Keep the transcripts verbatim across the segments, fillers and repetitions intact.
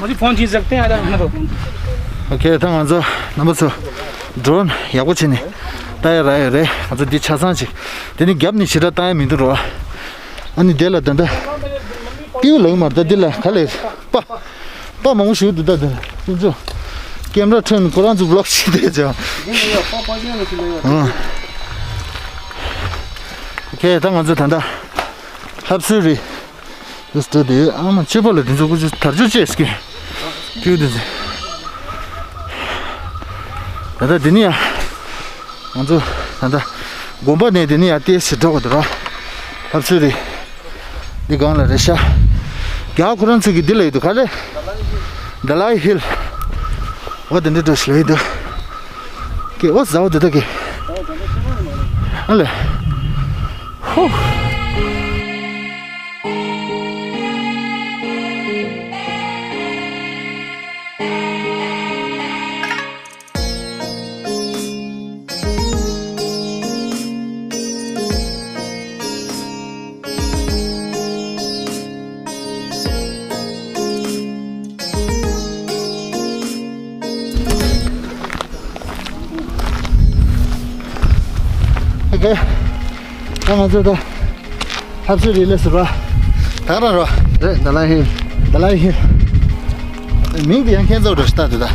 मुझे फोन खींच सकते हैं, आधा घंटा तो। ཨོ་ཁེ། ད་ང་ཚོ་རྣམ་པ་ཚོ་ཌོ་རོན་ཡག་པོ་བྱས་ནས་ལྟ་ཡ་རག་ཡོད་རེད། ང་ཚོ་འདི་ཆ་ཚང་ཅིག་དེ་ནི་རྒྱབ་ནས་ཞེ་དྲག་བཏང་ཡ་མི་འདུག་རོ། ཨ་ནི་དེ་ལ་ད་ལྟ་ཏིའུ་ལག་མ་ད་འདི་ལ་ག་ལེར་པ། པ་མང་པོ་ཞིག་འདུག་ད་དེ་ལ་ཁྱེད་ཚོ་ཀེམ་ར་ཁྲོན་ཁོ་རང་ཚོ་བི་ལོག་བྱེད་བསྡད་ཅག་ཨོ་ཁེ། ད་ང་ཚོ་ད་ལྟ་ལྷ་བསིལ་རི། འདུག་སྟེ་དེ་ཨ་མ་ཆོས་པ་ལ་དེ་ཚོ་ཀུ་ཅི་དར་ལྕོག་བཅས་ཀྱི་ཕིའུ་དེ་ཚོ། ད་ལྟ་དེ་ནི་ཡ། ང་ཚོ་ད་ལྟ་དགོན་པ་ནས་དེ་ནི་ཡ་ཏེ་སི་འགྲོ་གི་འདུག་ར། ལྷ་བསིལ་རི། འདི་སྒང་ལ་རེད་ཤག་རྒྱ་ཁོ་རང་ཚོ་གི་འདི་ལ་ཡོད་འདུག་ག་རེ། ཌ་ལའི་ཧིལ། འོ་དེ་འདྲ་འདྲ་ཞིག་ལ་ཡོད་འདུག་ཀེ་འོ་ཟ་འོ་དེ་ད་ཀེ། ཨ་ལེ། ཧུ། ཨོ་ཁེ། ད་ང་ཚོ་ད་ལྷ་བསིལ་རི་ལ་སླེབས་པ། ད་རང་རོ། རེད། ཌ་ལའི་ཧིལ། ཌ་ལའི་ཧིལ། མིང་དེ་ཡང་ཁྱེད་ཚོ་འདྲ་ཞིག་ལྟ་དུས་ད།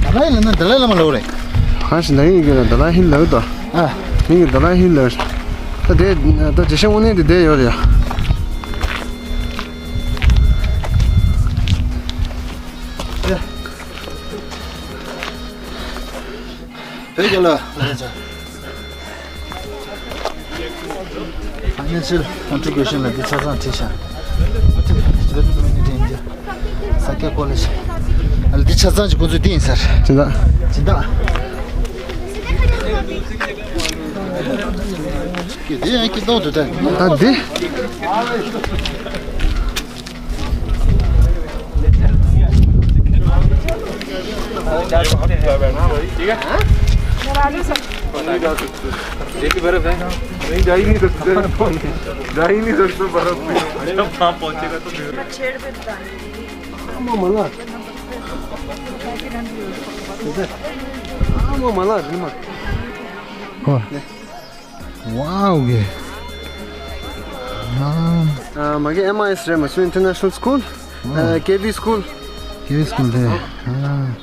ཌ་ལའི་ལ་ན་ཌ་ལའི་བླ་མ་ལབ་རེད། གང་ཞིག་ན་ཡིན་གྱི་ན་ཌ་ལའི་ཧིལ་ལབ་དོ། ཨ། མིང་གི་ཌ་ལའི་ཧིལ་ལབ། ད་དེ་ད་རྗེ་ཤེས་དངོས་གནས་དེ་བསྡད་ཡོད་རེད་ཡ། བོད་རྒྱལ་ལ། Financial contribution ལ་འདི་ཆ་ཚང་བྲིས་ཤག Tibetan Community India Sakya College ཨ་ལ་འདི་ཆ་ཚང་གི་ཁོང་ཚོས་འདི་ཡིན་ཟེར། སྦྱིན་བདག་སྦྱིན་བདག་འདི་ཡང་སྐྱིད་ཏོང་དུ་ད། ད་འདི། देखिए बर्फ है। नहीं, जा ही नहीं सकते। जा ही नहीं सकते बर्फ में। जब वहाँ पहुँचेगा तो फिर। हाँ, वो मला। हाँ, वो मला, दिनमा। हाँ। Wow, okay. ཨ། ཨ། མ་གི་ཨེམ་ཨའི་ཨེས་རེད། མ་སུ་ཨིན་ཊར་ནེ་ཤ་ནལ་སི་ཀུལ། ཨ། ཀེ་ཝི་སི་ཀུལ། ཀེ་ཝི་སི་ཀུལ་རེད། ཨ།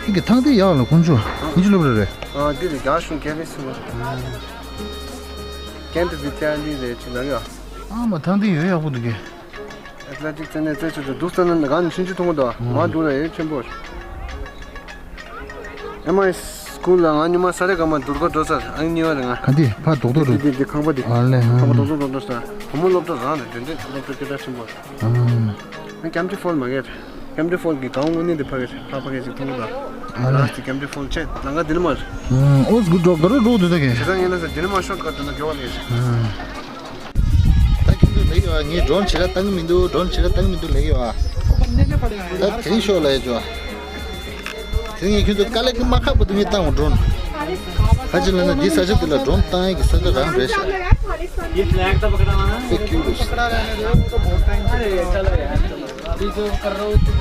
ཨི་གི་ཐང་དེ་ཡག་ལ་ཁོང་ཚོ་ཨིན་ཇི་སློབ་ར་རེད། ཨ། དེ་རེད། རྒྱ་གཞུང་ཀེ་ཝི་སི་ཀུལ། ཨ། ཀེན་དྲི་བི་དི་ཡ་ལི་རེད་ཅིག་ལ་ཡ། ཨ་མ་ཐང་དེ་ཡོད་ཡག་པོ་འདུག་གི། ཨེ་ཐི་ལེ་ཊིག་རྩེད་ནས་རྩེད་ཆོག་ཆོག་འདུག་ས་ན་གང་ནས་ཆུང་ཆུང་མཐོང་གི་འདུག་ཨ། མ་འདུག་ལ་ཡོད་ཆེན་པོ། ཨེམ་ཨའི་སི་ཀུལ་ལ་ང་ཉི་མ་ས་རེ་ག་མ་དུར་གོ་འགྲོ་ས་ཨང་གཉིས་པ་རེད་ང་། ག་འདི་ཕ་རྡོག་རྡོག་འདུག་འདི་འདི་ཁང་པ་འདི། ཨ་ལེ། ཨ། ཁང་པ་རྡོག་རྡོག་འགྲོ་འགྲོ་ས། བུ་མོ་སློབ་གྲྭ་རང་རེད། དེ་འདྲའི་སློབ་གྲྭ་སྐད་གྲགས་ཆེན་པོ། ཨ། ང་ཀེམ་ཊི་ཕོལ་མ་གས། ཀེམ་ཊི་ཕོལ་གི་གང་དངོས་གནས་འདི་ཕ་གས་ཕ་ཕ་གས་ཅིག་མཐོང་གི་འདུག་ཨ་ལེ། ལ་སི་ཀེམ་ཊི་ཕོལ་ཆེ་ལང་ཀ་འདི་ནི་མ་རེད། ཨ། ཨོ་སི་གུ་འགྲོ་ག་རེ་འགྲོ་འདུག་ད་གས། ཇི་ལྟར་ངས་ལ་ས་འདི་ནི་མ་ཤོར་ཀ་འདི་ན་གོ་བ་ལས། ཨ། ད་ཁྱོད་ཚོས་ལེགས་ཡོད་ཨ། ངས་ཌོ་རོན་ཞེ་དྲག་བཏང་གི་མི་འདུག་ཌོ་རོན་ཞེ་དྲག་བཏང་གི་མི་འདུག་ལེགས་ཡོད་ཨ། ད་དེ་རིང་ཤོག་ལ་ཡོད་ཅོ་ཨ། དེ་ངས་ཁྱོད་ཚོ་དཀའ་ལས་ཀྱི་མ་ཁག་པོ་འདུག་ངས་བཏང་བ་ཌོ་རོན། ཁ་ཅིག་ལ་ན་འདི་ས་ཆ་འདི་ལ་ཌོ་རོན་བཏང་ཡས་ཀྱི་ས་ཆ་རང་རེད་ཤག ये फ्लैग तो पकड़ाना ना। ཨེ་ཁྱོད་ཚོ། अरे चलो यार, चलो। अभी जो कर रहे हो तुम।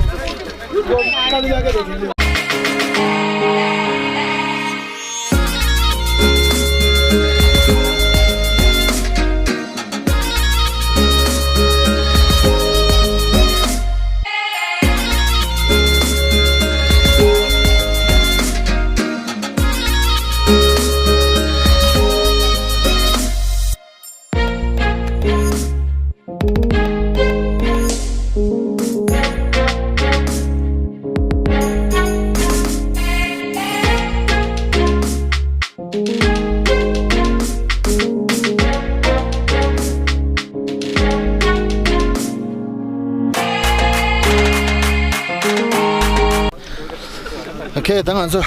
ཨོ་ཁེ། ད་ང་ཚོ་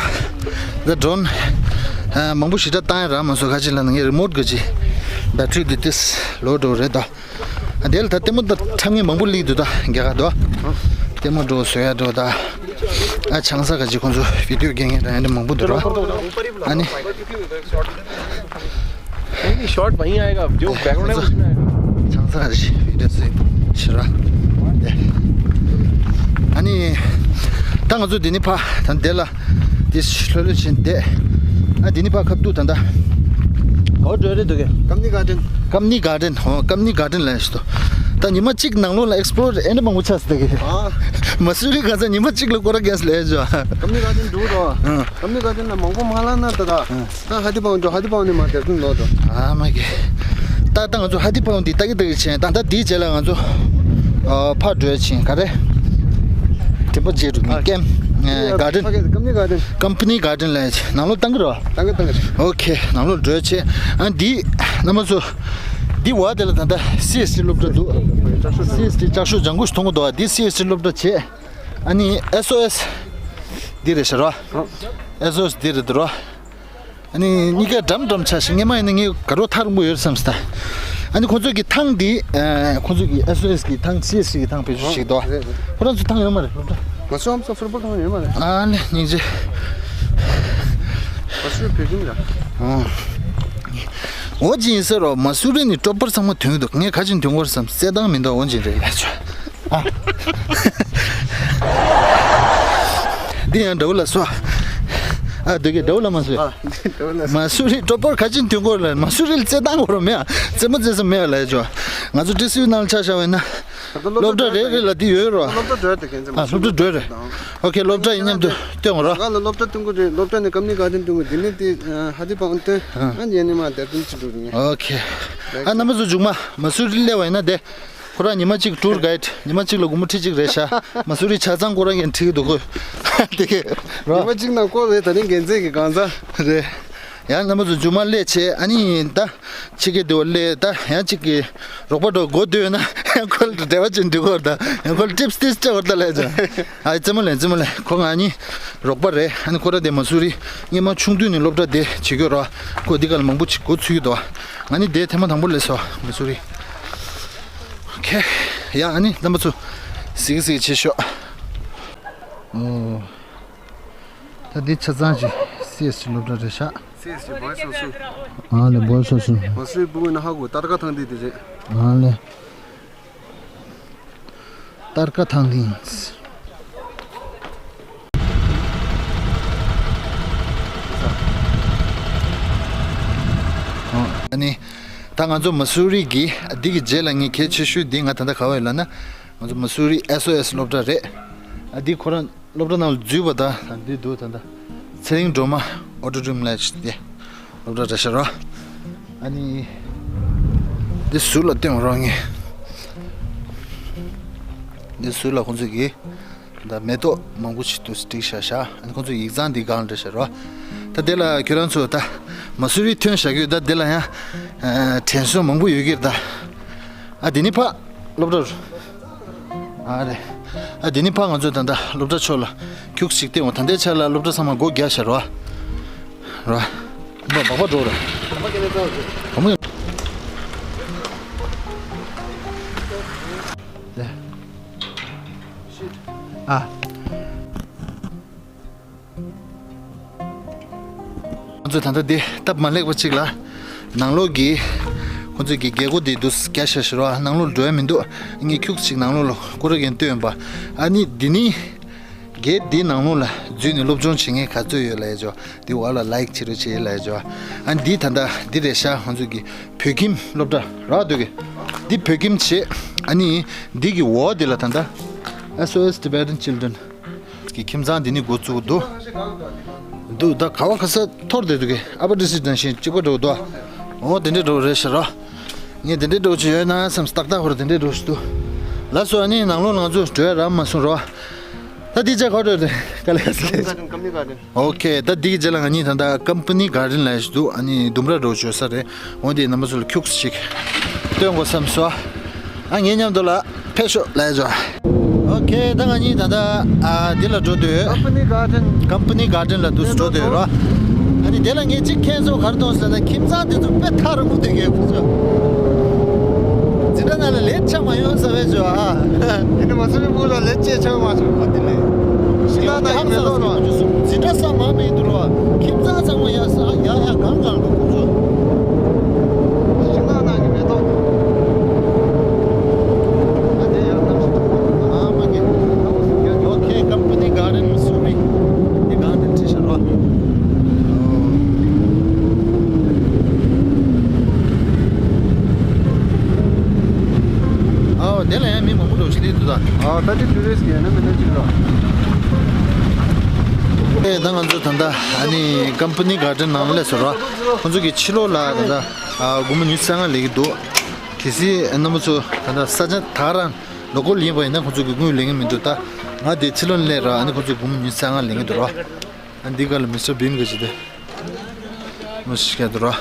ད་ཌོ་རོན་ཨ་མང་པོ་ཞེ་དྲག་བཏང་ཡ་རག་མ་སོང་། ཁ་ཅིག་ལ་ན་ངའི་རི་མོ་ཊི་གི་ཅིག་བེ་ཊི་རི་འདི་ཏིས་ལོ་འགྲོ་རེད་ད། ཨ་དེ་ལ་ད་ལྟད་མོ་ད་འཁྲབ་མཁན་མང་པོ་སླེབས་འདུག་ད་རྒྱ་གར་དུ། ལྟད་མོ་འགྲོ་བཟོ་ཡ་འགྲོ་ད། ཨ་ཆང་ས་ག་ཅིག་ཁོང་ཚོ་བི་ཌི་ཡོ་རྒྱག་མཁན་རང་ཡ་འདྲ་མང་པོ་འདུག་ར། ཨ་ནི། नहीं, नहीं, शॉट वहीं आएगा, जो बैकग्राउंड है, उसमें आएगा। ཆང་ས་ག་ཅིག་བི་ཌི་ཡོ་བཟོས་ཕྱིར་ར། དེ། ཨ་ནི། ད་ང་ཚོ་འདི་ནས་ཕར་ད་འདི་ལ་འདི་ལྷོད་ལྷོད་བྱས་བསྡད། ཨ་འདི་ནས་ཕར་ཁ་ཐུག་ད་ད། ག་པར་འགྲོ་རེད་འདུག་གས། ཀམ་ནི་གར་ཌེན། ཀམ་ནི་གར་ཌེན། ཨོ་ཀམ་ནི་གར་ཌེན་ལབ་ཡག་ཞིག་འདུག་ད་ཉི་མ་གཅིག་ནང་ལོགས་ལ་ཨེགས་པོ་ལོར་ཨེ་འདྲ་མང་པོ་ཆགས་སོང་འདུག་གས། ཨ། མ་སུ་རི་གང་ས་ཉི་མ་གཅིག་ལ་སྐོར་ར་རྒྱག་ལབ་ཡག་ཅིག་ཀམ་ནི་གར་ཌེན་འགྲོ་རོགས། ཨ། ཀམ་ནི་གར་ཌེན་ལ་མང་པོ་མ་ལངས་ན་ད་ད། ཨ། ད་ཧ་ཐི་པའོན་འགྲོ། ཧ་ཐི་པའོན་ནས་མར་དེར་ཐོན་ལོག་འགྲོ། ཨ་མ་གི། ད་ད་ང་ཚོ་ཧ་ཐི་པའོན་འདི་ལྟ་གི་ལྟ་གི་བྱས། ད་ད་འདིའི་རྗེས་ལ་ང་ཚོ་ཨ་ཕར་འགྲོ་ཡག་བྱས། ག་རེ། དྲན་པ་བརྗེད་འགྲོ། ཨ། ཀེམ་ཨ་གར་ཌེན། ཕ་གི་ཀམ་ནི་གར་ཌེན། ཀམ་པ་ནི་གར་ཌེན་ལབ་ཡག་ཅིག་ནང་ལོགས་བཏང་གི་རེད་པ། བཏང་གི་བཏང་གི། ཨོ་ཁེ། ནང་ལོགས་འགྲོ་ཡག་བྱས། ཨ་འདི་རྣམ་པ་ཚོ། འདི་བར་དེ་ལ་ད་ལྟ་སི་ཨེས་ཊི་སློབ་གྲྭ་འདུག་སི་ཨེས་ཊི་ལྕགས་ཤོག་ལྗང་ཁུ་ཞིག་མཐོང་གི་འདུག་འདི་སི་ཨེས་ཊི་སློབ་གྲྭ་བྱས། ཨ་ནི་ཨེས་ཨོ་ཨེས་འདི་རེད་ཤག་རོ། ཨེས་ཨོ་ཨེས་འདི་རེད་འདུག་རོ། ཨ་ནི་གཉིས་ཀ་འགྲམ་འགྲམ་ཆགས་ཤག་སྔོན་མ་ཡིན་ན་ངས་དགའ་རབ་ཐག་རིང་པོ་ཡོད་བསམ་སོང་ད། ཨ་ནི་ཁོང་ཚོ་གི་ཐང་འདི། ཨ་ཁོང་ཚོ་གི་ཨེས་ཨོ་ཨེས་གི་ཐང་། སི་ཨེས་ཊི་གི་ཐང་བེད་སྤྱོད་བྱེད་ཀྱི་འདུག་རེད་རེད། ཁོ་རང་ཚོ་ཐང་ཡོད་མ་རེད། སློབ་གྲྭ། ང་ཚོ་ཨམ་སོ་ཕུཊ་བོལ་ཐང་ཡོད་མ་རེད། ཨ་ལེ་སྙིང་རྗེ། ང་ཚོའི་བོད་ཁྱིམ་ར། ཨོ། ཨོ་ཅི་ཡིན་ཟེར་རོ། མ་སུ་རི་ནས་ཀྲོ་པར་ཚང་མ་ཐོན་འདུག་ངས་ག་ཅིག་ཐོན་གྱི་ཡོད་རེད་བསམ། རྩེད་ཐང་མི་འདུག་ཨོ་ཅི་རེད་ལབ་ཆོག་ཨ། འདི་ཡང་འདྲ་བོ་ལ་སོ། ཨ་འདི་གི་འདྲ་བོ་ལ་མ་སོ། ཨ་འདི་འདྲ་བོ་ལ་སོ། མ་སུ་རི་ཀྲོ་པར་ག་ཅིག་ཐོན་གྱི་ཡོད་རེད་ལབ། མ་སུ་རི་ལ་རྩེད་ཐང་གོ་རོ་མེད་ཨ། རྩེད་མོ་རྩེ་ས་མེད་ཨ་ལབ་ཆོག་ང་ཚོ་ཊི་སི་ཡུ་ནང་ལ་ཆ་བཞག་པ་ཡིན་ན། ད་སློབ་གྲྭ་རེ་རེ་ལ་འདི་ཡོད་རོ། སློབ་གྲྭ་འགྲོ་ཡག་དེ་ཁྱེད་ཚོ། ཨ་སློབ་གྲྭ་འགྲོ་རེད། ཨོ་ཁེ། སློབ་གྲྭ་ཡིན་མཉམ་དུ་སྟོན་རོགས། ག་ལ་སློབ་གྲྭ་སྟོན་གྱི་རེད། སློབ་གྲྭ་ནས་ཀམ་ནི་གར་ཌེན་སྟོན་གྱི། དེ་ནས་དེ་ཧ་ཐི་པའོན་སྟོན། ཨ་ནི་ཡ་ནི་མ་དེར་སྟོན་ཅི་འགྲོ་རེད། ཨོ་ཁེ། ཨ་རྣམ་པ་ཚོ་མཇུག་མ་མ་སུ་རི་སླེབས་པ་ཡིན་ན་དེ། ཁོ་རང་ཉི་མ་གཅིག་ཊུར་གའིཌ། ཉི་མ་གཅིག་ལ་སྒོར་མོ་ཁྲི་གཅིག་རེད་ཤག་མ་སུ་རི་ཆ་ཚང་ཁོ་རང་གིས་ཁྲིད་ཀྱི་འདུག་གོ། དེ་གས་རོ། ཉི་མ་གཅིག་ནང་སྐོར་རེད། ད་རིང་འགན་འཛིན་གྱི་གང་ཟག་རེད། ཡང་རྣམ་པ་ཚོ་མཇུག་མ་སླེབས་བྱས། ཨ་ནི་ད་ཕྱི་རྒྱལ་དུ་སླེབས། ད་ཡང་གཅིག་གི་རོགས་པ་འགྲོ་དགོས་འདོད་ན་ཡང་ཁོ་ལ་འབྲེལ་བ་བྱེད་འགྲིག་གི་རེད། ད་ཡང་ཁོ་ལ་ཊིབ་སི་ཏིས་སྤྲད་དགོས་རེད་ད་ལབ་ཡག་ཅིག་ཨ་རྩེད་མོ་ལེན། རྩེད་མོ་ལེན། ཁོ་ང་གཉིས་རོགས་པ་རེད། ཨ་ནི་ཁོ་རང་དེ་མ་སུ་རི་སྔོན་མ་ཆུང་དུས་ནས་སློབ་གྲྭ་དེ་བྱེད་ཀྱི་ཡོད་རེད། ཁོ་འདི་ག་ལ་མང་པོ་ཅིག་འགོ་ཚུགས་ཀྱི་འདུག་ང་ནི་དེ་ཐེངས་མ་དང་པོ་སླེབས་སོང་མ་སུ་རི། ཨོ་ཁེ། ཡ་ཨ་ནི་རྣམ་པ་ཚོ་གཟིགས་གཟིགས་བྱེད་ཤོག་ཨོ། ད་འདི་ཆ་ཚང་ཅིག་སི་ཨེས་ཊི་སློབ་གྲྭ་རེད་ཤག་སི་ཨེས་ཊི་བོའི་སི་ཧོ་སི། ཨ་ལེ་བོའི་སི་ཧོ་སི། མ་སུ་རི་སྤུ་གུ་ན་ཧ་གོ། སྟར་ཀ་ཐང་འདི་དེ་རེད། ཨ་ལེ། སྟར་ཀ་ཐང་འདི་ཡིན། ཨ་ནི་ད་ང་ཚོ་མ་སུ་རི་གི་འདི་གི་རྗེས་ལ་ངས་གལ་ཆེ་ཤོས་འདི་ང་ད་ལྟ་ག་པར་ཡོད་ལབ་ན། ང་ཚོ་མ་སུ་རི་ཨེས་ཨོ་ཨེས་སློབ་གྲྭ་རེད། ཨ་འདི་ཁོ་རང་སློབ་གྲྭ་ནང་ལ་འཛུལ་བ་དང་། ད་འདི་འདུག་ད་ལྟ་ཚེ་རིང་སྒྲོལ་མ་ཨོ་ཌི་ཊོ་རི་ཡམ་ལབ་ཡག་ཅིག་དེ་སློབ་གྲྭ་རེད་ཤག་རོ། ཨ་ནི་འདི་ཟུར་ལ་སྟོན་རོགས་ངས། འདི་ཟུར་ལ་ཁོང་ཚོ་གི་ད་མེ་ཏོག་མང་པོ་ཞིག་ཏུ་བསྒྲིགས་བཞག་ཤག་ཨ་ནི་ཁོང་ཚོ་ཡིག་ཚང་འདི་སྒང་རེད་ཤག་རོ། ད་དེ་ལ་ཁྱོད་རང་ཚོ་ད་མ་སུ་རི་ཐོན་བཞག་གི་ཡོད། ད་དེ་ལ་ཡང་ཨ་དྲན་གསོ་མང་པོ་ཡོད་ཀྱི་རེད་ད། ཨ་དེ་ནི་ཕ་སློབ་གྲྭ་རུ། ཨ་རེ། ཨ་དེ་ནི་ཕ་ང་ཚོ་ད་ལྟ་སློབ་གྲྭ་ཕྱོགས་ལ་ཁྱུག་ཅིག་བལྟས་འོང་། ད་ལྟའི་ཆ་ལ་སློབ་གྲྭ་ཚང་མ་སྒོ་རྒྱག་བཞག་རོ། རོ། འབག་པ་འགྲོ་ར། བུ་མོ། ཨ། ང་ཚོས་ད་ལྟ་འདི་སྟབས་མ་ལེགས་པ་ཅིག་ལ་ནང་ལོགས་ཀྱི་ཁོང་ཚོས་ཀྱི་རྒྱལ་སྒོ་འདི་འདུག་རྒྱག་བཞག་ཤག་རོ། ནང་ལོགས་འགྲོ་ཡ་མི་འདུག་ངས་ཁྱུག་ཅིག་ནང་ལོགས་ལ་སྐོར་ར་གན་སྟོན་པ། ཨ་ནི་འདི་ནི། གལ་ཏེ་ནང་ལོགས་ལ་འཛུལ་ནས་སློབ་སྦྱོང་བྱེད་མཁན་ག་ཚོད་ཡོད་ལབ་ཡ་ཅོ། འདི་འོག་ལ་ལའིག་བྱེད་རོགས་བྱེད་ལབ་ཡ་ཅོ། ཨ་འདི་ད་ལྟ་འདི་རེད་ཤག་ང་ཚོ་གི་བོད་ཁྱིམ་སློབ་གྲྭ་རག་འདུག་གི། འདི་བོད་ཁྱིམ་བྱེད། ཨ་ནི་འདི་གི་འོག་འདི་ལ་ད་ལྟ་S O S Tibetan Children གི་ཁྱིམ་ཚང་འདི་ནི་འགོ་བཙུགས་འདུག་འདུག་ད་ག་བ་ག་ས་འཐོར་བསྡད་འདུག་གི། ཨ་པར་ཌི་སི་ཊིག་དང་ཞིང་གཅིག་པ་འགྲོ་འདུག་འོ་དེ་འདྲས་འགྲོ་རེད་ཤག་ར། ངས་དེ་འདྲས་འགྲོ་ཆེ་ཡོད་ན་བསམ། ཏག་ཏག་ཧོར་དེ་འདྲས་འགྲོ་ཞིག་འདུག་ལགས་སོ། ཨ་ནི་ནང་ལོགས་ང་ཚོ་འགྲོ་ཡ་རག་མ་སོང་ར། ད་འདི་ཅག་ག་འགྲོ་རེད། ག་ལེ་ག་ལེ། ཀམ་པ་ནི་གར་ཌེན། ཨོ་ཁེ། ད་འདི་གི་རྗེས་ལ་ང་གཉིས་ད་ལྟ་ཀམ་པ་ནི་གར་ཌེན་ལབ་ཡ་ཞིག་འདུག་ཨ་ནི་ལྡུམ་ར་འགྲོ་བྱོས་ས་རེད། འོ་འདི་རྣམ་པ་ཚོ་ལ་ཁྱུག་ཙམ་ཞིག་སྟོན་དགོས་བསམ་སོང་། ཨ་ངའི་མཉམ་དུ་ལ་ཕེབས་ཤོག་ལབ་ཡ་ཅོ། ཨོ་ཁེ། ད་ང་གཉིས་ད་ལྟ་ཨ་འདི་ལ་འགྲོ་འདོད། ཀམ་པ་ནི་གར་ཌེན། ཀམ་པ་ནི་གར་ཌེན་ལ་འདུག་སེ་འགྲོ་འདོད་རོ། ཨ་ནི་དེ་ལ་ངས་གཅིག་མཁྱེན་སོང་། ག་རེ་མཐོང་ཟེར་ན་ཁྱིམ་ཚང་འདི་ཚོ་དཔེ་ཐག་རིང་པོ་འདུག་གས་ཁོ་ཚོ། འཛིན་གྲྭ་ནང་ལ་ལས་བྱ་མ་ཡོང་ས་བས་བྱོས་ཨ། དེ་ནི་མ་སུ་རི་སྤུ་གུ་ལ་ལས་བྱེད་ཆོག་མ་བྱུང་བ་དེ་ལས། ཤི་ལ་ན་ཡི་མེ་ཏོག་རོ། འཛིན་གྲྭ་ས་མ་མེད་འདུག་རོ། ཁྱིམ་ཚང་ཚང་མ་ཡ་ས་ཡ་ཡ་གང་གང་འདུག་ཁོ་ཚོ། ཤི་ལ་ན་ཡི་མེ་ཏོག་ཨ་དེ་ཡང་གནམ་གཤིས་འདུག་ཨ་མ་གི། དེ་ལ་ཡང་མི་མང་པོ་འགྲོ་ཞིག་སླེབས་འདུག་ད། ཨ་ད་ཅི་ཊུ་རི་སི་ཊི་ཡིན་ན་མིན་ན་ཅིག་རོ། ཨེ་ད་ང་ཚོ་ད་ལྟ་ཨ་ནི་ཀམ་པ་ནི་གར་ཌེན་ནང་སླེབས་སོང་རོ། ཁོང་ཚོ་གི་ཕྱི་ལོགས་ལ་ད་ལྟ་ཨ་སྒོར་མོ་ཉི་ཤུ་རྩ་ལྔ་ལེན་གྱི་འདུག་གལ་སྲིད་རྣམ་པ་ཚོ་ད་ལྟ་ས་ཆ་ད་ག་རང་ལོ་ཀལ་ཡིན་པ་ཡིན་ན་ཁོང་ཚོ་གི་དངུལ་ལེན་གྱི་མི་འདུག་ད་ང་དེ་ཕྱི་ལོགས་ནས་སླེབས་ར། ཨ་ནི་ཁོང་ཚོ་སྒོར་མོ་ཉི་ཤུ་རྩ་ལྔ་ལེན་གྱི་འདུག་རོ། ཨ་འདི་ག་ལ་མི་སི་ཊར་བིན་གྱི་ཅི་དེ་མོ་ཤི་ཀ་དུ་ར།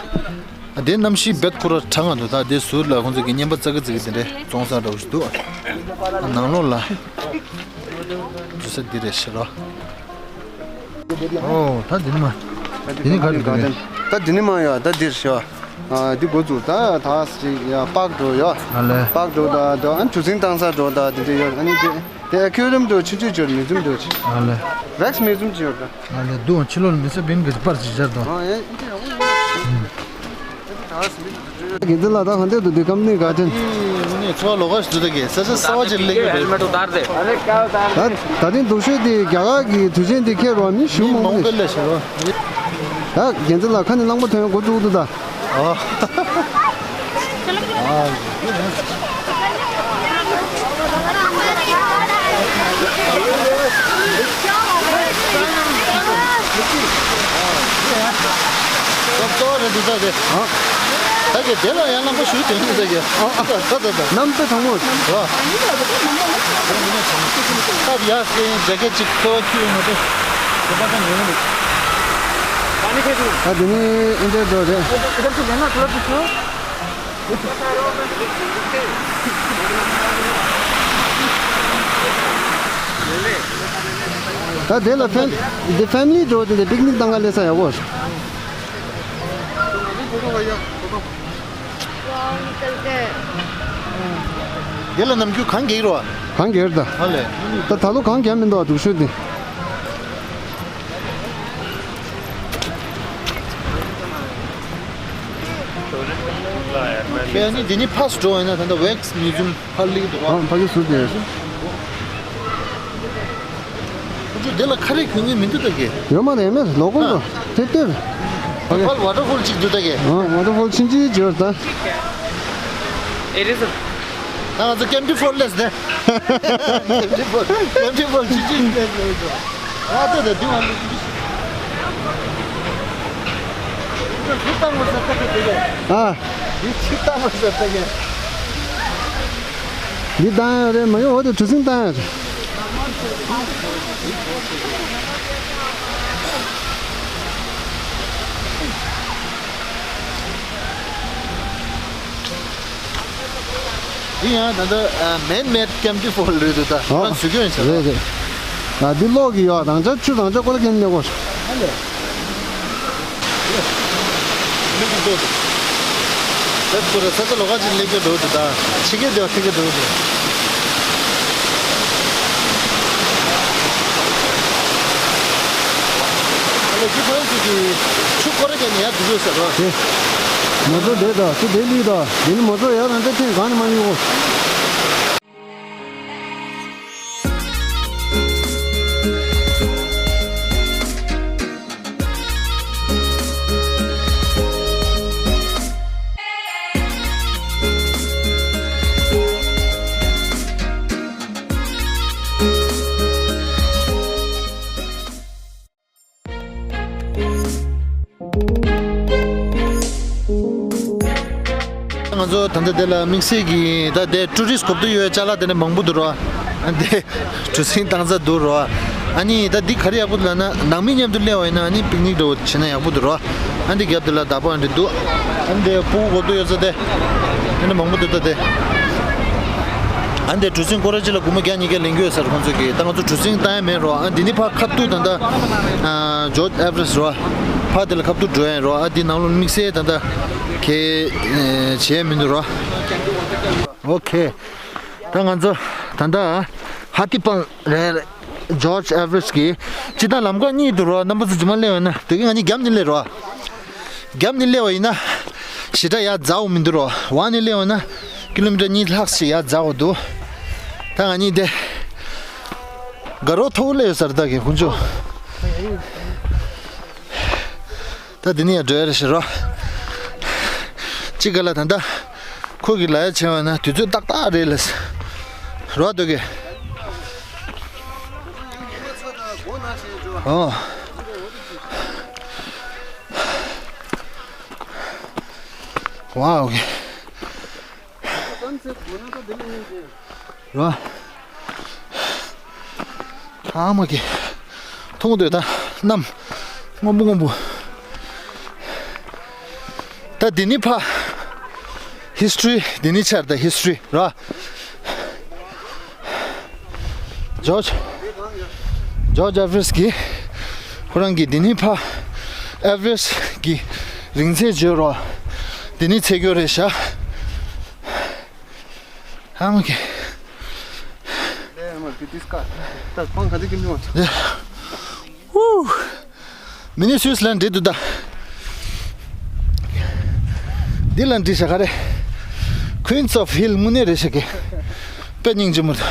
ཨ་དེ་གནམ་གཤིས་རྦད་ཁོ་ར་གྲང་ང་འདུག་ད་དེ་ཟུར་ལ་ཁོང་ཚོ་གི་བརྙན་པ་ཙག་གི་ཙིག་གི་དེ་འདྲས་བཙོང་ས་འདྲ་བོ་ཞིག་འདུག་ཨ་ནང་ལོགས་ལ་འཛུལ་ས་འདི་རེད་ཤི་ར། ཨོ་ད་འདི་ནི་མ། འདི་ནི་ག་རེ་འདུག་རེད། ད་འདི་ནི་མ་ཡོད་ད་འདིར་ཤི་བ། ཨ་འདི་འགོ་བཙུགས་ད་ད་ཅིག་ཡ་པག་འགྲོ་ཡ། ཨ་ལེ། པག་འགྲོ་ད་ད་ཨ་གྲུ་གཟིངས་བཏང་ས་འགྲོ་ད་འདི་འདྲས་ཡོད། ཨ་ནི་དེ་དེ་ཨ་ཁྱོད་རིམ་འགྲོ་ཆུང་ཆུང་འགྲོ་མི་ཚུམ་འགྲོ་ཆི། ཨ་ལེ། རེགས་མི་ཚུམ་ཅི་ཡོད་ད། ང་ལས་སྡུག་ཕྱི་ལོགས་ལ་མི་ཚེ་བིན་གི་པར་ཅིག་སྦྱར་དང་། ཨ་ཡེ་འདི་ཡག་པོ་ཡོད། དགེ་འཛིན་ལགས་ད་ག་འདྲས་འདུག་འདི་ཀམ་པ་ནི་ག་ཅན། ཨེ་ཚོ་ལོ་ག་ཞིག་འདུག་ད་གི་ས་ཆ་གསར་བ་ཅིག་སླེབས་ཀྱི་རེད། ད་ད་ཐེངས་སྡུག་ཤོས་དེ་རྒྱ་གར་གི་དུས་ཆེན་དེ་ཁེལ་རོགས་མི་ཞུ་མི་མང་མང་པོ་པོ་ལས་ཞེས་རོགས། ད་དགེ་འཛིན་ལགས་ཁ་ནས་གླང་པོ་ཐོན་འགོ་བཙུགས་འདུག་ད། ཨ། ཨ། ཏོག་ཏོག་རེད་འདུག་ད་དེ། ཨ། ད་གི་དེ་ལ་ཡང་རྣམ་པ་ཞུ་དེ་འདུག་ད་གི། ཨ་ཨ། ད་ད་ད། རྣམ་པ་དང་པོ། ད་ཡ་ཟེ་ཇེ་ཀེ་ཊི་ཅིག་ཁོ་ཁྱུ་མ་དེ། ད་དེ་ནི་ཨིན་ཏེ་འགྲོ་རེད། ད་དེ་ལ་ཕེམ་དེ་ཕེ་མི་ལི་འགྲོ་དེ་པིག་ནིག་བཏང་ག་སླེབས་ས་ཡག་པོ། དེ་ལ་ནམ་རྒྱུན་གངས་རྒྱག་རོ། གངས་རྒྱག་རེད་ད། ཧ་ལས། ད་ད་ལོ་གངས་རྒྱག་མི་འདུག་སྡུག་ཤོས་དེ། ཁྱེད་ནི་འདི་ནི་ཕར་འགྲོ་ཡིན་ན་ད་ལྟ་ཝེག་སི་མིའུ་ཟི་ཡམ་ཕར་སླེབས་འདུག་བ། ཨ་ཕ་གི་ཟུར་དེ། ཁོ་ཚོས་འདི་ལ་ཁ་རས་གྱོན་མཁན་མི་འདུག་ད་གི། ཡོད་མ་རེད་མེད་ལོ་ཀལ་རོ། དེ་ལྟོས། ཕར་ཝ་ཊར་ཕོལ་གཅིག་འདུག་ད་གི། ཨ་ཝ་ཊར་ཕོལ་ཆུང་ཆུང་ཅིག་ཡོད་ད། ཨེ་རེད་ཟེར། ད་ང་ཚོ་ཀེམ་ཊི་ཕོལ་སླེབས་ཟེར། ཀེམ་ཊི་ཕོལ་ཀེམ་ཊི་ཕོལ་ཆུང་ཆུང་སླེབས་ཟེར། ཨ་ད་ད་འདི་བ་འདི་ཆུ་བཏང་བ་ཟེར་ད་གི་དེ་གི། ཨ། འདི་ཆུ་བཏང་བ་ཟེར་ད་གི། འདི་བཏང་ཡ་རེད་མ་ཡོང་འོ་དེ་གྲུ་གཟིངས་བཏང་ཡ་རེད། འདི་ཡང་ད་ལྟ་མེན་མེད་ཀེམ་ཊི་ཕོལ་རེད་འདུག་ད། ཨོ། ང་བཟོ་རྒྱུ་ཡིན་ཟེར། རེད་རེད། ང་འདི་གློག་གི་ཡོད་རང་ཅག་ཆུ་རང་ཅག་ཀོ་ལ་ཀན་ལེ་གོ། ཨ་ལས། མི་གི་འདུག་འདུག་ད་ཁོ་ར་ས་ཆ་ལོགས་ཀ་ཅིག་སླེབས་ཀྱི་འདུག་འདུག་ད། ཕྱི་རྒྱལ་དེ་བ་ཕྱི་རྒྱལ་འདུག་འདུག་ཨ་ལས་ཅི་ཕན་ཅིག་གི་ཆུ་ཀོ་ར་ཀན་ནས་ཡར་འདུག་ཟེར་རོ། དེ། མོ་ཚོ་དེ་ད་ཆུ་དེ་ལུས་ད། དེ་ནི་མོ་ཚོ་ཡར་རང་ཅག་ཐེངས་གང་ནས་མ་ཡོང་གོ། ང་ཚོ་ད་ལྟ་དེ་ལ་དམིགས་བསལ་གྱི་ད་དེ་ཊུ་རི་སི་གོ་བསྡུར་ཡོད་ཅ་ལག་དེ་འདྲ་མང་པོ་འདུག་རོ། ཨ་འདི་གྲུ་གཟིངས་བཏང་ས་འདུག་རོ། ཨ་ནི་ད་འདི་ག་རེ་ཡག་པོ་འདུག་ལབ་ན་ནང་མི་མཉམ་དུ་སླེབས་པ་ཡིན་ན་ཨ་ནི་པིག་ནིག་འདྲ་བོ་བྱེད་ན་ཡག་པོ་འདུག་རོ། ཨ་འདི་རྒྱབ་དེ་ལ་ད་པོ་ཨ་འདི་འདུག་ཨ་འདི་ཕྲུ་གུ་གོ་བསྡུར་ཡོད་ས་དེ། ཨ་འདི་མང་པོ་འདུག་ད་དེ། ཨ་འདི་གྲུ་གཟིངས་སྐོར་ར་ཅིག་ལ་སྒོར་མོ་བརྒྱ་ཉིས་བརྒྱ་ལེན་གྱི་ཡོད་ས་རེད་ཁོང་ཚོ་གིས། ད་ང་ཚོ་གྲུ་གཟིངས་བཏང་ཡ་མེད་རོ། ཨ་འདི་ནི་ཕར་ཁ་ཐུག་ད་ལྟ་ཨ་ཇོརྗ་ཨེ་ཝ་རེ་སི་རོ། ཕར་དེ་ལ་ཁ་ཐུག་འགྲོ་ཡ་རོ། ཨ་འདི་ནང་ལོགས་དམིགས་བསལ་ད་ལྟ་གའི་བྱས་མི་འདུག་རོ། ཨོ་ཁེ། ད་ང་ཚོ་ད་ལྟ་ཧ་ཐི་པང་རེད། ཇོརྗ་ཨེ་ཝ་རེ་སི་གི་སྤྱིར་བཏང་ལམ་ཁ་གཉིས་འདུག་རོ། རྣམ་པ་ཚོ་རྗེས་མ་སླེབས་ཡོང་ན་དེ་གི་ང་གཉིས་རྒྱབ་ནས་སླེབས་རོ། རྒྱབ་ནས་སླེབས་པ་ཡིན་ན་ཞེ་དྲག་ཡར་འཛེག་པ་མི་འདུག་རོ། འོག་ནས་སླེབས་པ་ཡིན་ན་ཀི་ལོ་མི་ཊར་གཉིས་ལྷག་ཞིག་ཡར་འཛེག་པ་འདུག་ད་ང་གཉིས་དེ་དགའ་རོགས་མཐོ་པོ་སླེབས་ཡོད་ས་རེད་ད་གི་ཁོང་ཚོ། ད་འདི་ནས་ཡར་འགྲོ་ཡ་རེད་ཤག་རོ། གཅིག་ག་ལ་ད་ལྟ་ཁོ་གི་ལ་ཡ་བྱས་པ་ན་དུས་ཚོད་ཏག་ཏག་རེད་ལ། རོ་འདུག་གི། ཨོ། ཝའོ་གི། རོ། ཨ་མ་གི། མཐོང་འདོད་ད་གནམ་སྔོན་པོ་སྔོན་པོ། ད་འདི་ནི་ཕ། ཧིས་ཊོ་རི་འདི་ནི་ཆར་ད་ཧིས་ཊོ་རི་ར། ཇོརྗ། ཇོརྗ་ཨེ་ཝ་རེ་སི་གི། ཁོ་རང་གི་འདི་ནི་ཕ། ཨེ་ཝ་རེ་སི་གི་རིང་ཚད་བརྗོད་རོགས། འདི་ནི་ཚད་སྐྱོ་རེད་ཤག་ཨ་མ་གི། ལས་མ་གི་ཏིས་ཀ། ད་ཁོང་ག་དེ་གི་མི་མ། ཧུ། མི་ནི་སུས་ལན་འདྲི་འདུག་ད། འདི་ལན་འདྲི་ཤ་ག་རེ། Queens of Hill དངོས་གནས་རེད་ཤ་གི། དཔེ་སྙིང་རྗེ་མོ་འདུག་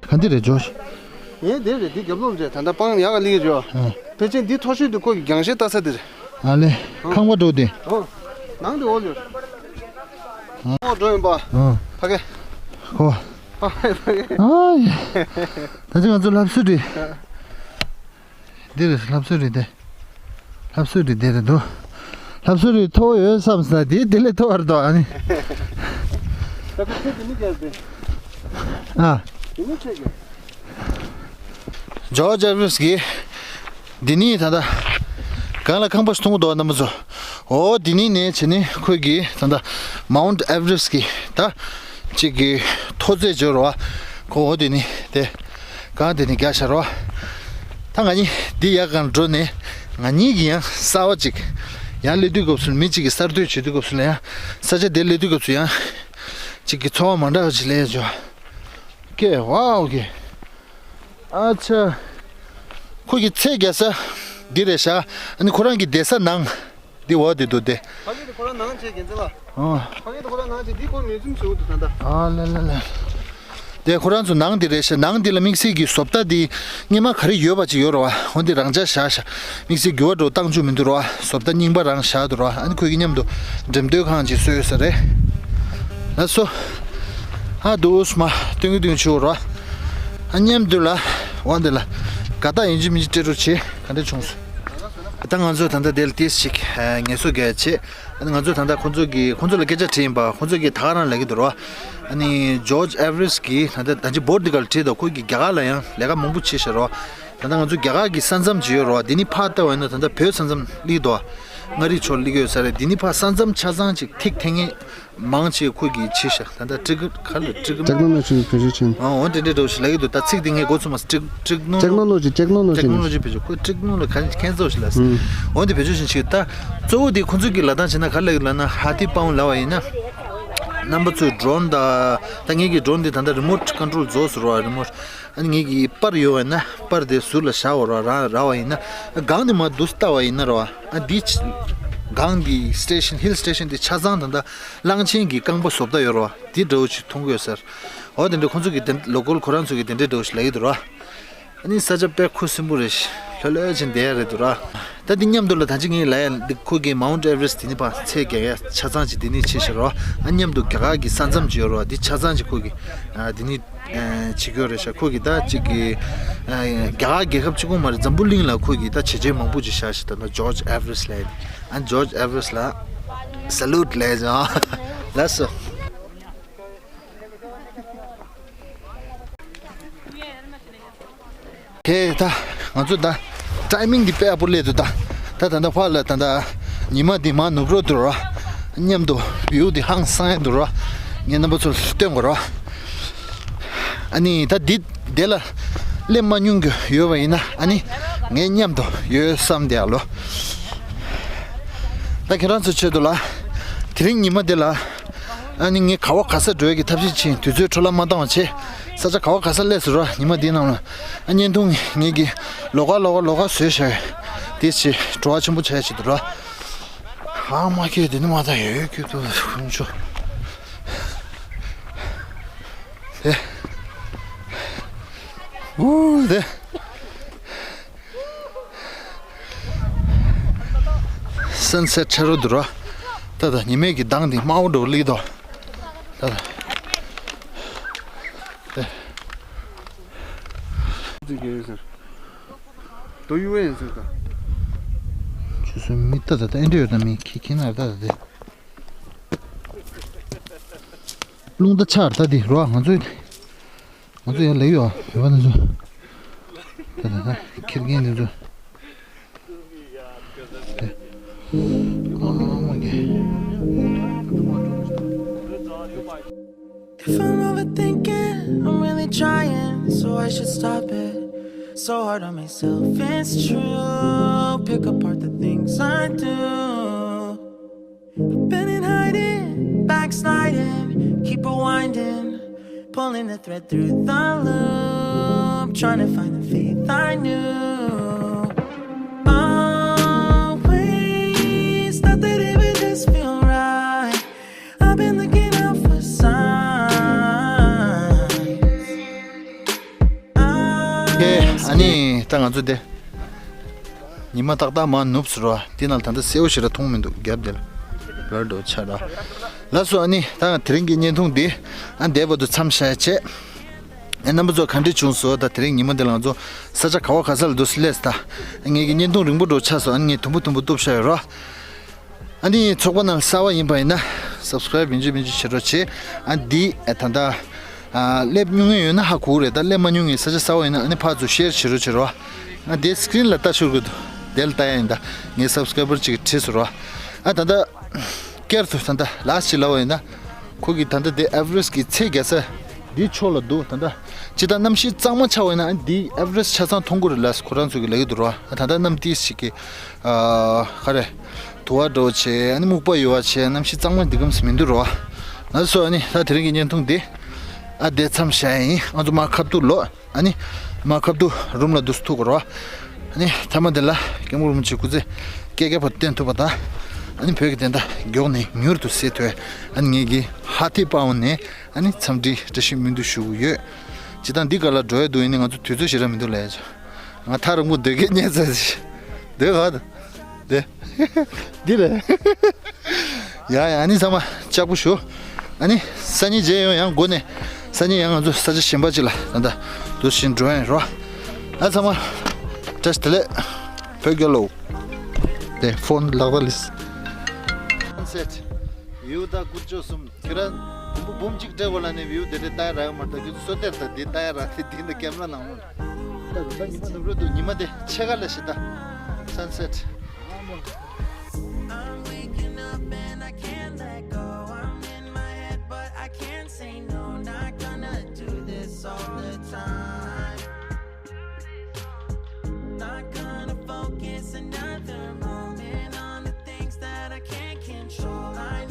ག་འདི་རེད་ཇོརྗ། ངས་དེ་རེད་དེ་རྒྱབ་ལོགས་རེད། ད་ལྟ་སྤང་ཡག་ག་ལི་རེད། ཨ། ཕལ་ཆེར་འདི་མཐོ་ཤོས་དེ་ཁོ་གི་རྒྱང་ཤེལ་ལྟ་ས་དེ་རེད། ཨ་ལེ། ཨ། ཁང་པ་འགྲོ་དེ། ཨོ། ནང་དུ་འོ་ལེ། ཨོ་འགྲོ་ཡིན་པ། ཨ། ཕ་གི། ཧོ། ཕ་གི་ཕ་གི། ཨ་ཡ། ད་ཅི་ང་ཚོ་ལྷ་བསུ་རེད། འདི་རེད་ལྷ་བསུ་རེད་དེ། ལྷ་བསུ་རེད་དེ་རེད་འདུག་ལྷ་བསུ་རེད་མཐོ་ཡོད་བསམ་ས་དེ་དེ་ལས་མཐོ་བར་འདུག་ཨ་ནི། ད་ཁོ་ཁྱེད་དེ་མི་རྒྱལ་ཏེ། ཨ། དེ་མི་ཆེ་གི། ཇོརྗ་ཨེ་ཝ་རེ་སི་གི། འདི་ནི་ད་ལྟ། གང་ལ་ཁང་པ་ཞིག་མཐོང་གི་འདུག་རྣམ་པ་ཚོ། འོ་འདི་ནི་ནས་བྱས་ནི་ཁོས་གི་ད་ལྟ། མའུནཊ་ཨེ་ཝ་རེ་སི་གི་ད། གཅིག་གི་མཐོ་ཚད་འབྱོར་བ། ཁོ་འོ་འདི་ནི་དེ། གང་འདི་ནི་རྒྱག་ཤར་བ། ད་ང་གཉིས་འདི་ཡག་གང་འགྲོ་ནས་ང་གཉིས་ཀྱི་ཡང་གསར་བ་གཅིག་ཡང་སླེབས་དུས་སྐབས་སུ་མི་གཅིག་གི་གསར་གཏོད་བྱེད་དུས་སྐབས་སུ་ལ་ཡང་ས་ཆ་དེ་སླེབས་དུས་སྐབས་སུ་ཡང་གཅིག་གི་ཚོར་བ་མ་འདྲ་བ་ཅིག་ལེན་ཡ་བྱོས། ཀེ་ཝའོ་ཀེ། ཨ་ཆ། ཁོ་གི་ཚེ་རྒྱ་ས་འདི་རེད་ཤག་ཨ་ནི་ཁོ་རང་གི་བསྡད་ས་ནང་འདི་འོ་དེ་འདུག་སྟེ། ཕ་གི་དེ་ཁོ་རང་ནང་བྱས་རྒྱན་ཚེ་ལ། ཨ། ཕ་གི་དེ་ཁོ་རང་ནང་བྱས་འདི་ཁོ་མིང་ཚིམ་བྱེད་འོ་དེ་ད་ལྟ། ཨ་ལེ་ལེ་ལེ། དེ་ཁོ་རང་ཚོ་ནང་འདི་རེད་ཤག་ནང་འདི་ལ་དམིགས་བསལ་གྱི་བཟོ་ལྟ་འདི་སྔོན་མ་ག་རེ་ཡོད་པ་ཅིག་ཡོད་རེད་བ། འོ་འདི་རང་འཇགས་བཞག་ཤག་དམིགས་བསལ་འགྱུར་བ་འགྲོ་བཏང་བཅུག་མི་འདུག་རེད་བ། བཟོ་ལྟ་རྙིང་པ་རང་བཞག་འདུག་རེད་བ། ཨ་ནི་ཁོས་ཀྱི་མཉམ་དུ་འགྲེམས་སྟོན་ཁང་ཅིག་བཟོས་ཡོད་ས་རེད། ལགས་སོ། ཨ་འདུག་སྨ་སྟོན་གི་སྟོན་ཆུ་རོ། ཨ་མཉམ་དུ་ལ། འོ་འདི་ལ། དགའ་རྟགས་ཡིན་གཅིག་མིན་གཅིག་སྤྲད་རོགས་བྱེད། ག་འདྲ་བྱུང་སོང་། ད་ང་ཚོ་ད་ལྟ་དེ་ལ་ཏིས་ཅིག་ངལ་གསོ་རྒྱག་བྱེད། ཨ་ནི་ང་ཚོ་ད་ལྟ་ཁོ་ཚོ་གི་ཁོ་ཚོ་ལ་སྐད་ཆ་དྲིས་ཡིན་པ། ཁོ་ཚོ་གི་ད་ག་རང་ལབ་ཀྱི་འདུག་རོ། ཨ་ནི་ཇོརྗ་ཨེ་ཝ་རེ་སི་གི་ད་ལྟ་ད་ཅི་བོར་འདི་ག་ལ་བྲིས་འདུག་ཁོ་གི་རྒྱ་གར་ལ་ཡང་ལས་ཀ་མང་པོ་བྱས་ཤག་རོ། ད་ལྟ་ང་ཚོ་རྒྱ་གར་གི་ས་མཚམས་ཅིག་ཡོད་རོ། འདི་ནི་ཕར་ལྟ་བ་ཡིན་ན་ད་ལྟ་བོད་ས་མཚམས་སླེབས་འདུག་མངའ་རིས་ཕྱོགས་སླེབས་ཀྱི་ཡོད་ས་རེད། འདི་ནི་ཕར་ས་མཚམས་ཆ་ཚང་ཅིག་ཐིག་འཐེན་མཁན་མང་ཆེ་ཁོ་གིས་བྱས་ཤག་ད་ལྟ་ཊེག་ག་ལ་ཊེག་ཊེག་ནོ་ལོ་ཇི་བེད་སྤྱོད་བྱེད། ཨ་འོ་དེ་འདྲའི་འདྲ་བོ་ཞིག་ལབ་ཀྱི་འདུག་ད་ཚིག་འདི་ངས་མགོ་ཚོས་མ་སོང་། ཊེག་ཊེག་ནོ་ཊེག་ནོ་ལོ་ཇི་ཊེག་ནོ་ལོ་ཇི་ཊེག་ནོ་ལོ་ཇི་བེད་སྤྱོད། ཁོས་ཊེག་ནོ་ལོ་ག་ཁྱེད་ཚོ་ཞིག་ལབ་སོང་། ཨུམ། འོ་འདི་བེད་སྤྱོད་བྱེད་ཅིག་ད་གཙོ་བོ་འདི་ཁོ་ཚོ་གིས་ལབ་སྟངས་བྱས་ན་ག་ལབ་ཀྱི་ལབ་ན་ཧ་ཐི་པའོན་ལབ་པ་ཡིན་ན། རྣམ་པ་ཚོས་ཌོ་རོན་ད། ད་ངེད་ཀྱི་ཌོ་རོན་འདི་ད་ལྟ་རི་མོཊ་ཀོན་ཊོལ་རྫོགས་སོང་རོ། རི་མོཊ། ཨ་ནི་ངེད་ཀྱི་པར་ཡོད་པ་ཡིན་ན་པར་དེ་ཟུར་ལ་བཞག་འོ་ར་ར་ར་བ་ཡིན་ན། སྒང་དེ་མར་འདུག་ལྟ་བ་ཡིན་ན་ར་བ། ཨ་འདི་ཆ་སྒང་གི་སི་ཊེ་ཤན་ཧིལ་སི་ཊེ་ཤན་དེ་ཆ་ཚང་ད་ལྟ་གླང་ཆེན་གྱི་རྐང་པ་བཟོ་ལྟ་ཡོད་ར་བ། དེ་འདྲ་བོ་ཞིག་མཐོང་གི་ཡོད་ས་རེད། འོ་དེ་འདྲ་ཁོ་ཚོ་གི་དེ་ལོ་ཀལ་ཁོ་རང་ཚོ་གི་དེ་འདྲའི་འདྲ་བོ་ཞིག་ལབ་ཀྱི་འདུག་ར། ཨ་ནི་ས་ཆ་དཔེ་ཁུ་སིམ་པོ་རེད། ལྷོད་ལྷོད་བྱས་བསྡད་ཡ་རེད་འདུག་ར། ད་འདི་མཉམ་དུ་ལ་ད་ཅི་ངས་ལབ་ཡ་འདི་ཁོ་གི་མའུནཊ་ཨེ་ཝ་རེ་སི་འདི་ནི་ཕར་ཚད་རྒྱག་ཡ་ཆ་ཚང་ཅིག་འདི་ནས་བྱས་ཤག་རོ། ཨ་མཉམ་དུ་རྒྱ་གར་གྱི་ས་མཚམས་ཅིག་ཡོད་རོ། འདི་ཆ་ཚང་ཅིག་ཁོ་གི་ཨ་འདི་ནི་ཨ་བྱེད་ཀྱི་ཡོད་རེད་ཤག་ཁོ་གི་ད་ཅིག་གི་ཨ་རྒྱ་གར་རྒྱལ་ཁབ་གཅིག་པོ་མ་རེད། འཛམ་བུ་གླིང་ལ་ཁོ་གི་ད་བྱས་རྗེས་མང་པོ་ཅིག་བཞག་ཤག་ད་ལྟ་ཇོརྗ་ཨེ་ཝ་རེ་སི་ལབ་ཡ་འདི། ཨ་ཇོརྗ་ཨེ་ཝ་རེ་སི་ལ་སེ་ལུཊ་ལབ་ཡ་ཅིག་ལགས་སོ། ཁེ་ད་ང་ཚོ་ད་ཊའི་མིང་འདི་དཔེ་ཡག་པོ་སླེབས་འདུག་ད་ད་ད་ད་ཕར་ལ་ད་ད་ཉི་མ་འདི་མར་ནུབ་རོགས་འདུག་ར། མཉམ་དུ་བིའུ་འདི་ཧང་སང་ཡ་འདུག་ར། ངས་རྣམ་པ་ཚོར་སྟོན་དགོས་ར། ཨ་ནི་ད་འདི་དེ་ལ་སླེབས་མ་མྱོང་རྒྱུ་ཡོད་པ་ཡིན་ན་ཨ་ནི་ངས་མཉམ་དུ་ཡོད་བསམ་བསྡད་ཡ་ལོ། ད་ཁྱེད་རང་ཚོའི་ཆེད་དུ་ལ་དེ་རིང་ཉི་མ་འདི་ལ། ཨ་ནི་ངས་ག་བ་ག་ས་འགྲོ་ཡ་གི་ཐབས་ཤེས་བྱས། དུས་ཚོད་འཕྲོ་བརླག་མ་བཏང་བ་བྱས། ས་ཆ་ག་བ་ག་ས་སླེབས་སོང་ར་ཉི་མ་འདིའི་ནང་ལ། ཨ་བརྙན་ཐུང་ངེད་ཀྱི་ལོགས་ཀ་ལོགས་ཀ་ལོགས་ཀ་བཟོས་བཞག་ཡ་དེ་བྱས་བྲོ་བ་ཆེན་པོ་ཆགས་ཡ་ཆེད་དུ་ར། ཨ་མ་ཁྱེད་དེ་ནི་མ་ད་ཡོད་ཡོད་ཁྱོད་ཚོ་ཁུང་ཆོ། ཨེ། ཨུ་དེ། སན་སེཊ་ཆ་རོ་དུ་རོ། ད་ད་ཉི་མའི་གི་མདངས་འདི་དམར་པོ་འགྲོ་ལི་དོ། ད་ད། དེ། དུ་ཡུ་ཨེན་ཟེར་ད། ཆུ་སུ་མི་ད་ད་ད་ཨེ་འདྲ་ཡོད་ད་མི་ཁི་ཁི་ན་ད་ད་དེ། རླུང་རྟ་ཆར་ད་འདི་རོ་ང་ཚོའི། ང་ཚོ་ཡར་ལེགས་ཡོད་ཡོད་པ་ན་ཚོ། ད་ད་ད་ཁྱེར་མཁན་འདི་ཚོ། ཨ་མ་གེ། If I'm overthinking, I'm really trying, so I should stop it. So hard on myself, it's true. Pick apart the things I do. I've been in hiding, backsliding, keep rewinding, pulling the thread through the loop, trying to find the faith I knew. Always thought that it would just feel right. I've been looking out for signs. ཨོ་ཁེ། ཨ་ནི་ད་ང་ཚོ་དེ། ཉི་མ་ཏག་ཏག་མར་ནུབ་སོང་ར། དེ་ནང་ད་ལྟ་གསལ་པོ་ཞེ་དྲག་མཐོང་མི་འདུག་རྒྱབ་དེ་ལ་བར་དུ་ཆ་ར། ལགས་སོ། ཨ་ནི་ད་དེ་རིང་གི་བརྙན་ཐུང་འདི་ཨ་འདས་བར་དུ་མཚམས་བཞག་བྱས། ཨ་རྣམ་པ་ཚོ་ག་འདྲ་བྱུང་སོང་། ད་དེ་རིང་ཉི་མ་འདི་ལ་ང་ཚོ་ས་ཆ་ག་བ་ག་ས་ལ་འདུག་སླེབས་ད། ངེད་ཀྱི་བརྙན་ཐུང་རིང་པོ་འགྲོ་ཆགས་སོང་། ཨ་ནི་ངས་དུམ་བུ་དུམ་བུ་གཏུབ་བཞག་ཡོད་ར། ཨ་ནི་ཚོགས་པ་ནང་གསར་པ་ཡིན་པ་ཡིན་ན་སབ་སི་ཀ་རེབ་མི་འཇུ་མི་འཇུ་བྱེད་རོགས་བྱེད། ཨ་འདི་ཨ་ད་ལྟ་ཨ་སླེབས་མྱོང་མཁན་ཡོད་ན་ཧ་གོ་གི་རེད། ད་སླེབས་མ་མྱོང་མཁན་ས་ཆ་གསར་པ་ཡིན་ན་ཨ་ནི་ཕར་ཚུར་ཤེར་བྱེད་རོགས་བྱེད་རོགས། ཨ་དེ་སི་ཀི་རིན་ལ་ལྟ་ཤོར་གི་འདུག་དེ་ལ་ལྟ་ཡ་ཡིན། ད་ངའི་སབ་སི་ཀ་རེ་བར་ཅིག་གིས་བྲིས་སོང་རོགས། ཨ་ད་ལྟ་བསྐྱར་དུ་ད་ལྟ་ལགས་ཅིག་ལབ་པ་ཡིན་ན། ཁོ་གིས་ད་ལྟ་དེ་ཨེ་ཝ་རེ་སི་ཊི་གི་ཚད་བརྒྱབ་ས་འདི་ཕྱོགས་ལ་འདུག་ད་ལྟ་ཇི་ལྟར་གནམ་གཤིས་གཙང་མ་ཆགས་པ་ཡིན་ན་ཨ་ནི་འདི་ཨེ་ཝ་རེ་སི་ཊི་ཆ་ཚང་མཐོང་གི་རེད་ལབ་ཁོ་རང་ཚོ་གིས་ལབ་ཀྱི་འདུག་རོགས། ཨ་ད་ལྟ་གནམ་ཏིས་ཞིག་གི་ཨ་ག་རེ། དུ་བ་འདྲ་བོ་བྱས། ཨ་ནི་སྨུག་པ་ཡོད་པ་བྱས། གནམ་གཤིས་གཙང་མ་འདི་གམ་ཞིག་མི་འདུག་རོ། ང་ཚོ་ཨ་ནི་ད་དེ་རིང་གི་བརྙན་ཐུང་འདི་ཨ་དེ་མཚམས་བཞག་ཡིན། ང་ཚོ་མར་ཁ་ཐུག་ལོག་ཨ་ནི་མར་ཁ་ཐུག་རུམ་ལ་འདུག་སེ་ཐུག་དགོས་རོ། ཨ་ནི་མཐའ་མ་དེ་ལ་སྐྱབས་མགོན་རིན་པོ་ཆེ་སྐུ་ཚེ་བསྐལ་བརྒྱ་བར་དུ་བརྟན་ཐུབ་པ་དང་། ཨ་ནི་བོད་ཀྱི་བདེན་མཐའ་མགྱོགས་ནས་མྱུར་དུ་གསལ་ཐུབ། ཨ་ནི་ངེད་ཀྱི་ཧ་ཐི་པའོ་ནས་ཨ་ནི་འཚམས་འདྲི་བཀྲ་ཤིས་སྨོན་འདུན་ཞུ་གི་ཡོད། ཇི་ལྟར་འདི་ག་ལ་འགྲོ་ཡ་འདུག་ཡིན་ནའི་ང་ཚོ་དུས་ཚོད་ཞེ་དྲག་མི་འདུག་ལབ་ཡ་ཆོག་ང་ཐག་རིང་པོ་སྡོད་མཁན་རྙེད་ཚར་ཟིན། སྡོད་ག་དང་། སྡོད། འདི་རེད། ཡ་ཡ། ཨ་ནི་ཚང་མ་ལྕགས་པོ་ཞུ། ཨ་ནི་སང་ཉིན་མཇལ་ཡོང་། ཡང་སྒོ་ནས་སང་ཉིན་ཡང་ང་ཚོ་ས་ཆ་གཞན་པ་ཅིག་ལ་ད་ལྟ་འདུག་སེ་འགྲོ་ཡ་ཡིན་རོ། ཨ་ཚང་མ་བཀྲ་ཤིས་བདེ་ལེགས། བོད་རྒྱལ་ལོ། དེ་ཕོན་ལག་པ་ལིས། སན་སེཊ། བིའུ་དང་ཀུར་ཅོ་གསུམ། ཁྱོད་རང་འབུམ་འབུམ་གཅིག་སྤྲད་དགོས་ལབ་ནས་བིའུ་དེ་འདྲ་ལྟ་ཡ་རག་གི་མ་རེད། ད་ཁྱོད་ཚོ་སོ་ལྟར་ད་འདི་ལྟ་ཡ་རག་དེ་འདི་འདི་ཀེམ་ར་ནང་ལོགས། ད་ད་ཉི་མ་ནུབ་རོ་འདུག་ཉི་མ་དེ་ཕྱེད་ཀ་ལ་ཞིག་ད། སན་སེཊ།